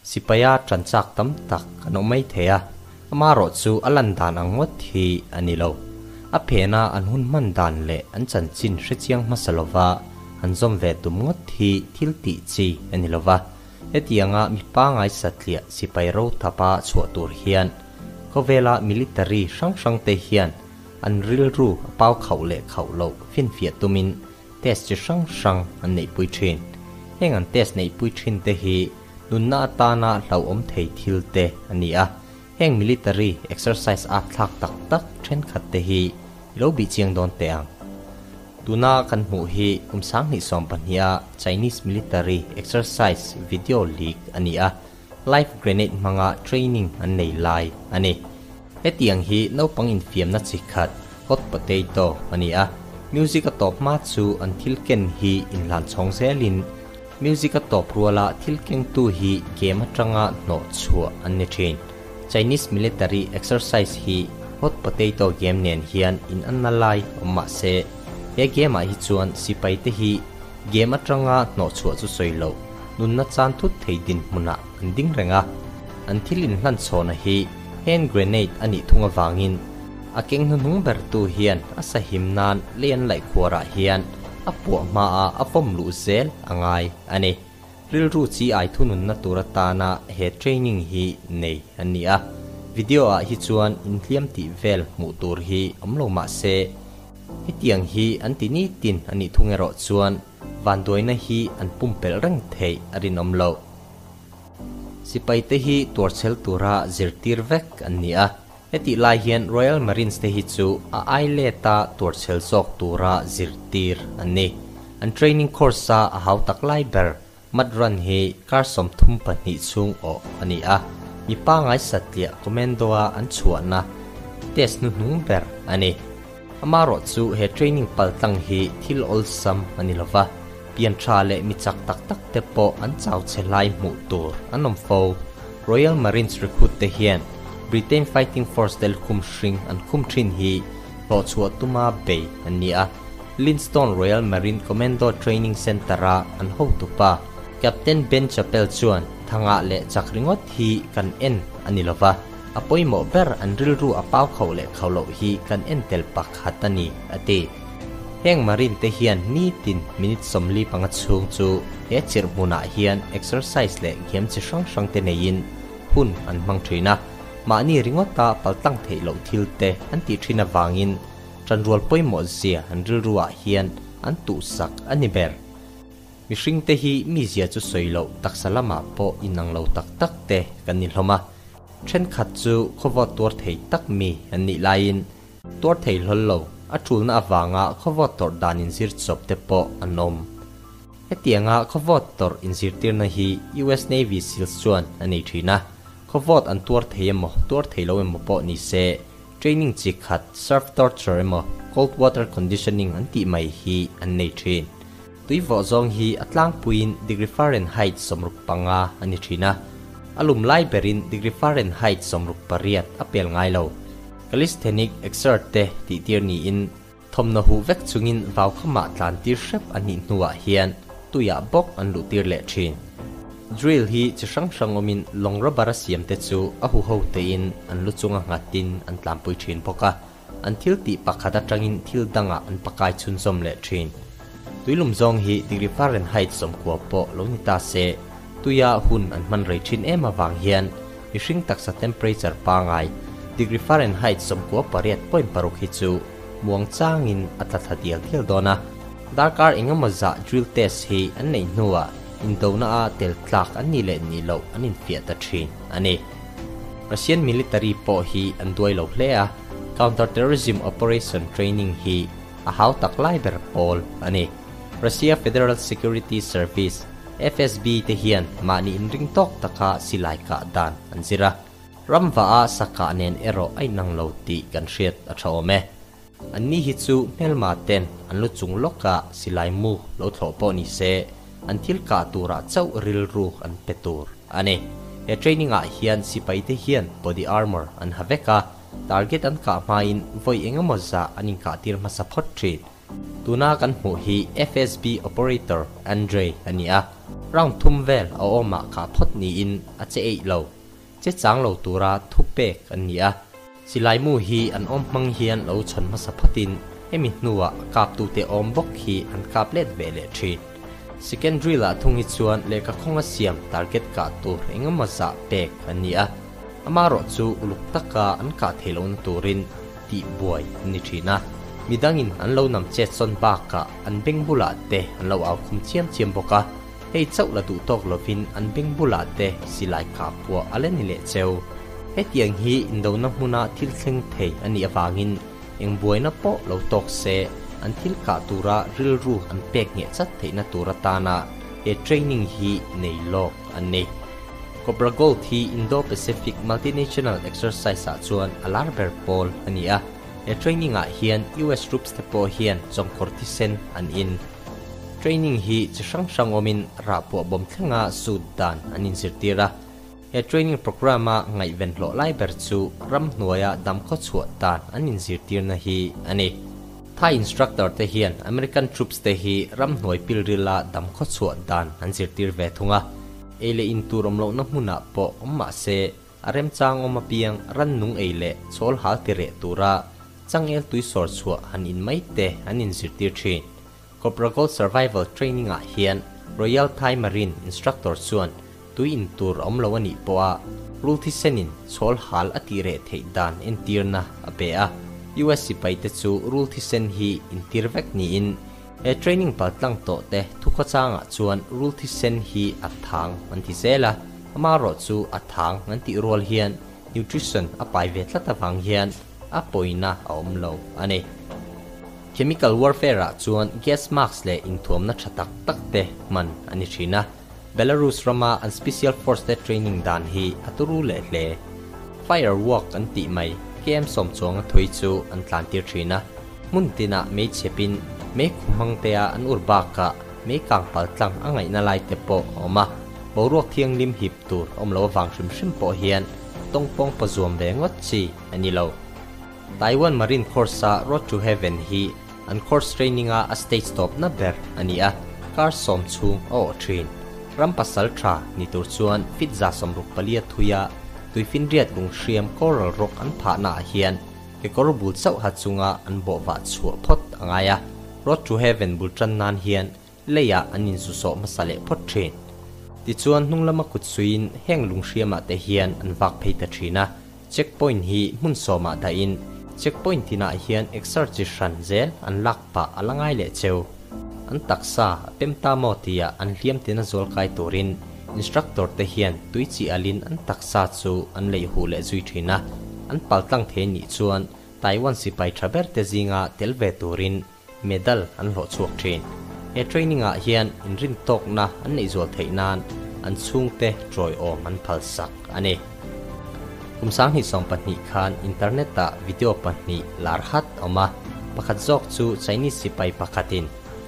Sipaia ṭan chak tam tak an awm mai thei a, amarawhchu a lan dan ang ngawt hi a ni lo. A phena an hun hman dan leh an chanchin hrechiang hmasa lova an zawm ve tum ngawt hi thil tih chi a ni lova. Hetianga mi pangai satliah sipai ro thapa chhuah tur hian khawvela military hrang hrangte hian an rilru a pau khauh leh khauh loh finfiah tumin test chi hrang hrang an neihpui thin. Heng an test neihpui thin te hi nunna atana hlauhawm thei thil te a ni a. Heng military exercise ap thlak tak tak thenkhat te hi i lo bih chiang dawn teh ang. Tuna kan hmuh hi kum 2022 a Chinese military exercise video leak a ni a, live grenade hmanga training an nei lai a ni. Hetiang hi naupang infiamna chi khat hot potato a ni a, music a tawp hma chu an thil ken hi inhlan chhawng zelin music a tawp ruala thil kengtu hi game atanga hnawh chhuah an ni thin. Chinese military exercise hi hot potato game nen hian in anna lai awm mah se, he game ah hi chuan sipai te hi game atanga hnawh chhuah chu sawi loh, nunna chan thut thei dinhmunah an ding reng a. An thil inhlan chhawna hi hand grenade a nih thung avangin a keng hnuhnung bertu hian a sahim nan lei an laih khuarah hian a puah hmaah a vawm luh zel a ngai a ni. Rilru chi ai thununna tur atana he training hi nei an ni a. Video ah hi chuan inhliam tih vel hmuh tur hi awm lo mah se, hetiang hi an ti nitin a nih thung erawh chuan vanduaina hi an pumpelh reng theih a rinawm loh. Sipai te hi tuarchhel tura zirtir vek an ni a, hetih lai hian Royal Marines te hi chu a ai leta tuarchhel zawk tura zirtir an ni. An training course a a hautak lai ber mud run hi kar 32 chhung awh a ni a, mi pangai satliah commando a an chhuahna test hnuhnung ber a ni. Amarawhchu he training paltlang hi thil awlsam a ni lova, pian tha leh mi chak tak tak te pawh an chau che lai hmuh tur an awm fo. Royal Marines recruit te hian Britain Fighting Force tel khum hring an khum thin hi hlawh chhuah tuma bei an ni a. Linstone Royal Marine Commando Training Centre-a an hotupa Captain Ben Chappell chuan thangah leh chak ringawt hi kan en a ni lova, a pawimawh ber an rilru a pau khauh leh khauh loh hi kan en tel pakhat a ni, a ti. Heng Marine te hian nitin minute 45 chhung chu he chirh hmunah hian exercise leh game chi hrang hrang te neiin hun an hmang thin a. Mahni ringawta paltlang theih loh thil te an tih thin avangin tanrual pawimawh zia an rilruah hian an tuhsak a ni ber. Mihring te hi mi zia chu sawi loh taksa lamah pawh inang lo tak tak te kan ni hlawm a. Thenkhat chu khawvawt tuar thei tak mi an nih laiin tuar thei hlawl lo a tulna awanga khawvawt tawrh dan inzir chawp te pawh an awm. Hetianga khawvawt tawrh inzirtirna hi US Navy Seals chuan a nei thin a. Khawvawt an tuar thei emaw tuar thei lo emaw pawh ni se, training chi khat surf torture emaw cold water conditioning an tih mai hi an nei thin. Tuivawh zawng hi a tlangpuiin degree Fahrenheit 65 a ni thin a. A lum lai berin degree Fahrenheit 68 a pel ngai lo. Calisthenic exert te tih tir niin thawmna hu vek chungin vau khamah tlan tir hrep a nih hnuah hian tuiah bawk an luh tir leh thin. Drill hi chi hrang hrang awmin lawng rubber a siam te chu a hu ho tein an lu chunga nghatin an tlanpui thin bawk a. An thil tih pakhat atangin thil dangah an pakai chhunzawm leh thin. Tuilum zawng hi degree Fahrenheit 90 pawh lo ni ta se, tuia hun an hman rei thin em awang hian mihring taksa temperature pangai degree Fahrenheit 98.6 hi chu muang changin a tla thla dial dial dawn a. Darkar engemaw zah drill test hi an nei hnuah indona a tel tlak an ni leh ni loh an infiah ta thin a ni. Russian military pawh hi an duai lo hle a, counter-terrorism operation training hi a hau tak lai ber pawl a ni. Russia Federal Security Service FSB te hian mahni inring tawk taka silai kah dan an zir a. Ramva a saka nen erawh a inang lo tih kan hriat a tha awm e. An ni hi chu hmelma ten an lu chung lawka silai mu lo thlawh pawh ni se, an thil kah turah chauh rilru an pe tur a ni. He training ah hian sipai te hian body armor an ha vek a, target an kah hmain vawi engemaw zah an inkah tir hmasa phawt thin. Tuna kan hmuh hi FSB operator Andrei a ni a, round thum vel a awmah kah phawt niin a che eih lo. Che chang lo tura thu pek an ni a. Silai mu hi an awm hmang hian lo chhawn hmasa phawtin hemi hnuah kaptute awm bawk hi an kap let ve leh thin. Second drill ah thung hi chuan lehkha khawnga siam target kah tur engemaw zah pek an ni a, amaherawh chu uluk taka an kah theih lohna turin tih buai an ni thin a. Midangin an lo nam chet sawn bakah an beng bulah te an lo au khum chiam chiam bawk a, hei chauh la duh tawk lovin an beng bulah te silai kah puah a la ni leh cheu. Hetiang hi indona hmuna thil thleng thei a nih avangin eng buaina pawh lo tawk se, an thil kah tura rilru an pek ngheh chat theihna tur atana he training hi nei lawk an ni. Cobra Gold hi Indo-Pacific Multinational Exercise ah chuan a lar ber pawl a ni a, he training ah hian US troops te pawh hian chawngkhawr thisen an in. Training hi chi hrang hrang awmin rahpuah bawm thlenga suit dan an inzirtir a. He training programme-a ngaihven hlawh lai ber chu ramhnuaia damkhaw chhuah dan an inzirtirna hi a ni. Thai instructor te hian American troops te hi ramhnuai pilrila damkhaw chhuah dan an zirtir ve thung a. Ei leh in tur awm lohna hmunah pawh awm mah se, a remchang awm apiang rannung ei leh chawl hal ti reh tura changel tui sawr chhuah han in mai te an inzirtir thin. Cobra Gold Survival Training-ah hian Royal Thai Marine instructor chuan tui in tur a awm lo a nih pawha rul thisenin chhawl hal a tih reh theih dan entirna a pe a. US sipaite chu rul thisen hi intir vek niin he training paltlang tawh te thukhawchangah chuan rul thisen hi a thang an ti zel a, amaherawh chu a thang an tih rual hian nutrition a pai ve tlat avang hian a pawina a awm lo a ni. Chemical warfare ah chuan gas mask leh inthuamna tha tak tak te hman a ni thin a. Belarus rama an special force te training dan hi a turu leh hle. Fire walk an tih mai KM sawmchuanga thui chu an tlan tir thin a. Hmun tinah mei chhepin mei khuhmang tea an ur bakah mei kang pal tlang a ngaihna lai te pawh a awm a. Boruak thianghlim hip tur a awm lo avang hrim hrim pawh hian tawngpawng pazuam ve ngawt chi a ni lo. Taiwan Marine Corps-a Road to Heaven hi an course training-a a stage tawpna ber a ni a, kar sawm chhung a awh thin. Ram pasal tha ni tur chuan feet 64 a thui a, tuifinriat lunghriam coral rock an phahnaah hian kekawr bul chauh ha chunga an bawhvah chhuah phawt a ngai a, Road to Heaven bul tan nan hian leiah an inzusawh hmasa leh phawt thin. Tichuan hnung lama kut suiin heng lunghriamah te hian an vak phei ta thin a, check point hi hmun sawmah dahin check point tinah hian exer chi hran zel an lak pah a la ngai leh cheu. An taksa a pem ta maw tia an hliam tina zual kai turin instructor te hian tui chi alin an taksa chu an leih huh leh zui thin a, an paltlang thei nih chuan Taiwan sipai tha ber te zinga tel ve turin medal an hlawh chhuak thin. He training ah hian inrin tawkna an neih zual theih nan an chhungte tawiawm an phal sak a ni. Kum 2020 khan internet ah video pahnih lar hat awm a, pakhat zawk chu Chinese sipai pakhatin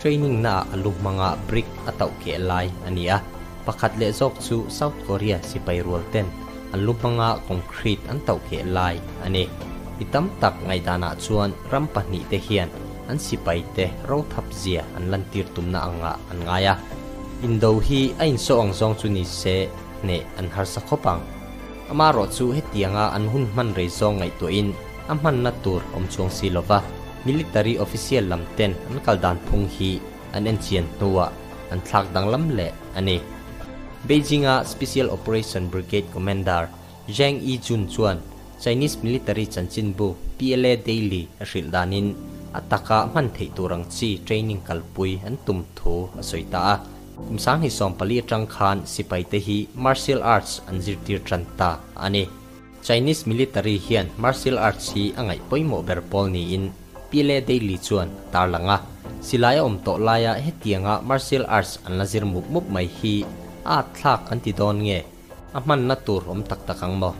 training na ah a lu hmanga brick a tauh keh lai a ni a, pakhat leh zawk chu South Korea sipai rual ten an lu hmanga concrete an tauh keh lai a ni. Mi tam tak ngaihdanah chuan ram pahnih te hian an sipai te ro thap zia an lantir tumna angah an ngai a. Indo hi a insawh ang zawng chu ni se hneh an harsa khawp ang. Amaherawh chu hetianga an hun hman rei zawng ngaihtuahin a hmanna tur awm chuang si lova military official lam ten an kal dan phung hi an enchian hnuah an thlak danglam leh a ni. Beijing-a Special Operation Brigade Commander Zhang Yijun chuan Chinese military chanchinbu PLA Daily a hrilh danin a taka hman theih tur ang chi training kalpui an tum thu a sawi ta a. Kum 2014 atang khan sipai te hi martial arts an zirtir tan ta a ni. Chinese military hian martial arts hi a ngaih pawimawh ber pawl niin PLA Daily chuan a tarlang a. Silai a awm tawh laia hetianga martial arts an la zir mup mup mai hi a at thlak an ti dawn nge? A hmanna tur awm tak tak ang maw?